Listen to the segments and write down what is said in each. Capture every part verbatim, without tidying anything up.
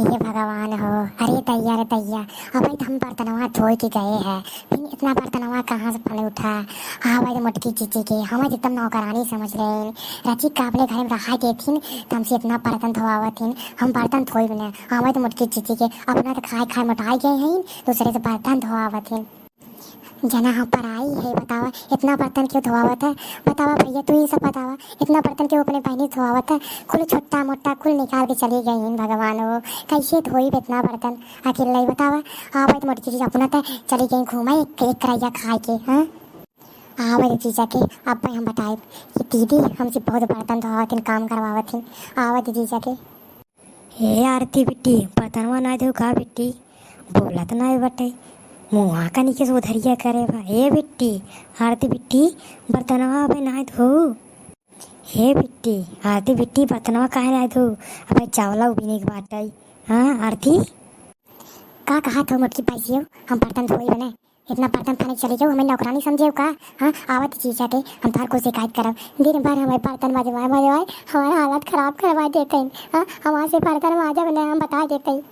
हे भगवान हो, अरे दैया रे दैया, अबे तो हम बर्तनवा धोए के गए हैं, फिर इतना बर्तनवा कहाँ से पले उठा? हाँ भाई, मोटकी जीजी के, हमें एकदम नौकरानी समझ रहे हैं। रची का अपने घर में रहा देथिन, तो हमसे इतना बर्तन धोआवत हिन, हम बर्तन धोई बने। हाँ भाई, तो मोटकी जीजी के, अपना तो खाए खाए मोटाई गए हैं, दूसरे से बर्तन धोआवत हिन। जना हम पराई है, बतावा, इतना बर्तन क्यों धोआवत है? बतावा भैया, तू ही सब बतावा, इतना बर्तन क्यों अपने बहिनी धोआवत है? कुल छोटा मोटा कुल निकाल के चली गई हैं, भगवान हो, कैसे धोई इतना बर्तन अकेले ही, बतावा। आवे तो मोटी जीजी अपना तो चली गई घूमे एक, एक करैया खाए के, हाँ? आवे तो जीजा के अब हम बताए कि दीदी हमसे बहुत बर्तन धोआवत हिन, काम करवावत हिन। आवे तो जीजा के। ए आरती बिट्टी, बर्तनवा ना धो का बिट्टी? बोलत ना बटे, मुँहा का निके से उधरिया करे बा। ए बिट्टी, आरती बिट्टी, बर्तनवा अबे ना धो। हे बिट्टी, आरती बिट्टी, बर्तनवा काहे ना धो? अबे चावला उबिने के बाटे। हाँ आरती, का कहा थो मोटकी पाइसियो, हम बर्तन धोई बने? इतना बर्तन थाने चली जाओ, हमें नौकरानी समझे हो का? हाँ, आवत जीजा के हम तोहर कुल शिकायत करब। दिन भर हमें बर्तन मजवाए मजवाए हमारा हालत खराब करवा देते हैं। हाँ, हमारे से बर्तन माजब नहीं, हम बता देते हैं।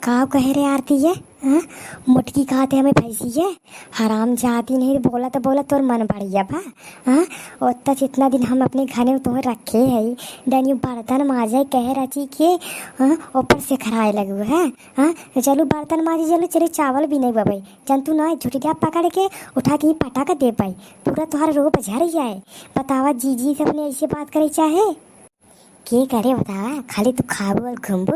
का कहे रे आरती ये? हाँ, मोटकी कहत है हमें भैंसी ये। हराम जादी नहीं, बोला तो बोला, तोर मन बढ़िया बा। हाँ, ओत्ता जितना दिन हम अपने घर में तोहर रखे है, डनियो बर्तन माजे कहे रची के, हाँ, ऊपर से खराए लगू है। हाँ, चलू बर्तन माजी, चलू, चलू चावल भी नहीं बबई। जन तू ना झुटिया पकड़ के उठा के ही पटा के दे पाई, पूरा तोहार रोब झर जाए। बतावा जीजी से अपने ऐसे बात करे चाहे? के करे बतावा, खाली तू खाबू और घूमबू।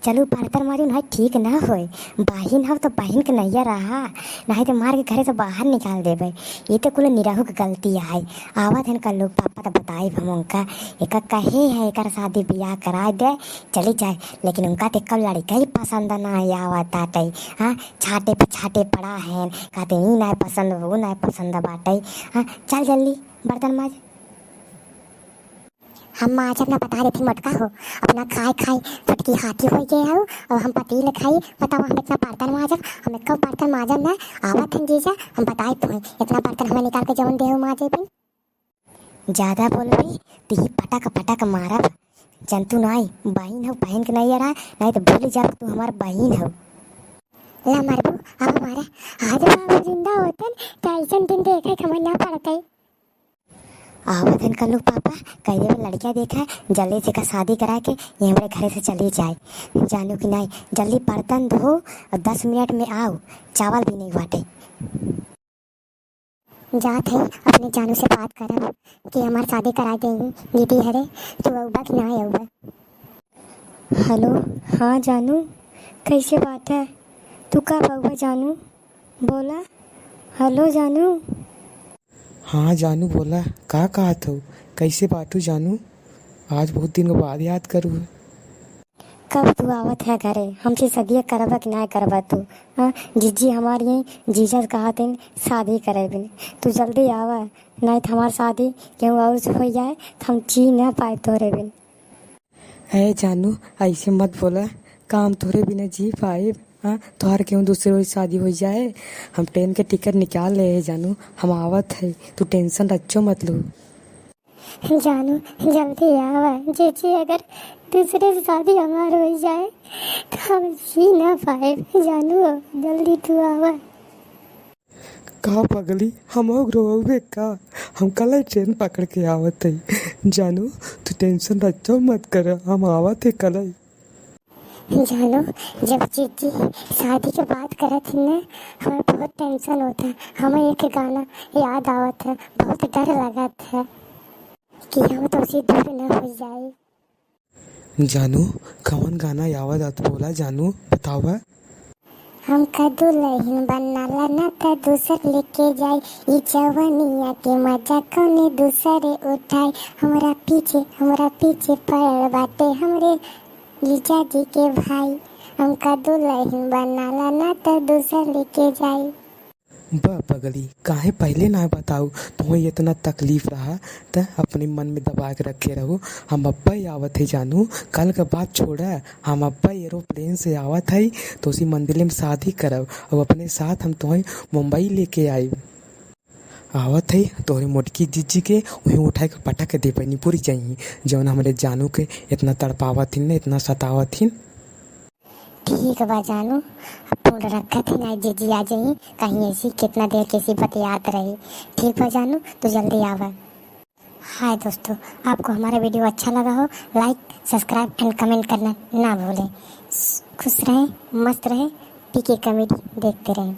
चलू बर्तन माजू, नहीं ठीक ना होए। बहिन हो तो बहिन के नैया रहा, नहीं तो मार के घरे से बाहर निकाल देबे। ये तो कुल निरहू के गलती है। आवत हन कल लोग पापा तो बताई हम उनका, एका कहे है एकर शादी ब्याह करा दे, चली जाए, लेकिन उनका तो कल लड़का ही पसंद ना आवत आटे। हाँ, छाटे पे छाटे पड़ा है, कहते ई ना पसंद, वो ना पसंद बाटे। हाँ, चल जल्दी बर्तन माज। हम माजब ना, बता देती मोटका हो, अपना खाए खाए फटकी हाथी हो गए हो, और हम पतीले खाई, बताओ हम इतना बर्तन माजब, हम एक बर्तन माजब ना। आवत हन जीजा, हम बताए तुम्हें, इतना बर्तन हमें निकाल के जौन दे हो माजे बिन। ज्यादा बोलबे, तिही पटक पटक मारब। जंतु नाई, बहिन हो, बहिन के नहीं अड़ा, नहीं तो भूल जाब तू हमार बहिन हो। ला मरबू, अब मारा। आज बाबू जिंदा होतन, तो ऐसन दिन देखे के मन ना पड़ते। आवत हन कल्लू पापा, कह देवे लड़किया देखा, जल्दी से का शादी करा के ये हमारे घरे से चली जाए। जानू कि नहीं, जल्दी बर्तन धो और दस मिनट में आओ, चावल भी नहीं बाटे। जात है अपने जानू से बात करब कि हमार शादी करा दे दीदी हरे, तू अउबा कि ना अउबा? हेलो, हाँ जानू, कैसे बात है? तू कब अउबा जानू? बोला। हेलो जानू। हाँ जानू बोला, का कहत हो? कैसे बाटू जानू? आज बहुत दिन के बाद याद करू है। कब तू आवत है घरे? हमसे सदिया करबा कि ना करबा तू? हाँ, जीजी हमार यही जीजा से कहत हन शादी करे बिन। तू जल्दी आवा, नहीं तो हमार शादी केहू और से हो जाए तो हम जी ना पाए तोरे बिन। ए जानू, ऐसे मत बोला, का हम तोरे बिना जी पाएब? हाँ, तोहार केहू दूसरे से शादी हो जाए, हम ट्रेन के टिकट निकाल ले है जानू, हम आवत है, तू टेंशन रच्चो मत लू। जानू, जल्दी आवा। जीजी, अगर दूसरे से शादी हमार हो जाए, तो हम जी ना पाएब। जानू, जल्दी तू आवा। का पगली, हम हो रोवे का? हम कल ही ट्रेन पकड़ के आवत है। जानू, तू टेंशन रच्चो मत कर, हम आवत है कल ही। जानू, जब जीजी शादी के बात करत ही ना, हमें बहुत टेंशन होता है। हमें एक गाना याद आवत है, बहुत डर लगत है कि हम तो उसे दूर न हो जाए। जानू, कवन गाना याद आत बोला जानू, बतावा। हमका दुलहिन बनाला ना त दूसर लेके जाई, ई जवनिया के मजा कौने दूसरे उठाई। हमरा पीछे, हमरा पीछे पड़ल बाटे हमरे जीजा जी के भाई। हमका दुलहिन बनाला ना त दूसर लेके जाई। बा पगली, काहे पहिले ना बताऊ? तुम्हें इतना तकलीफ रहा त अपने मन में दबा के रखे रहो। हम अब्बे आवत है जानू, कल का बात छोड़ा, हम अब्बे एरोप्लेन से आवत है, तो उसी मंदिर में शादी करब और अपने साथ हम तुम्हें मुंबई लेके आइब। आवत है तोहरे मोटकी जीजी के वहीं उठाए के पटक के दे पैनी पूरी चाहिए, जौन हमरे जानू के इतना तड़पावत हिन, इतना सतावत हिन। ठीक बा जानू, अब फोन रखत ही ना, जीजी आ जाई, कहीं ऐसी कितना देर कैसी बतियात रही। ठीक बा जानू, तू जल्दी आवा। हाय दोस्तों, आपको हमारा वीडियो अच्छा लगा हो, like, subscribe and comment करना ना भूलें। खुश रहें, मस्त रहें, पीके कॉमेडी देखते रहें।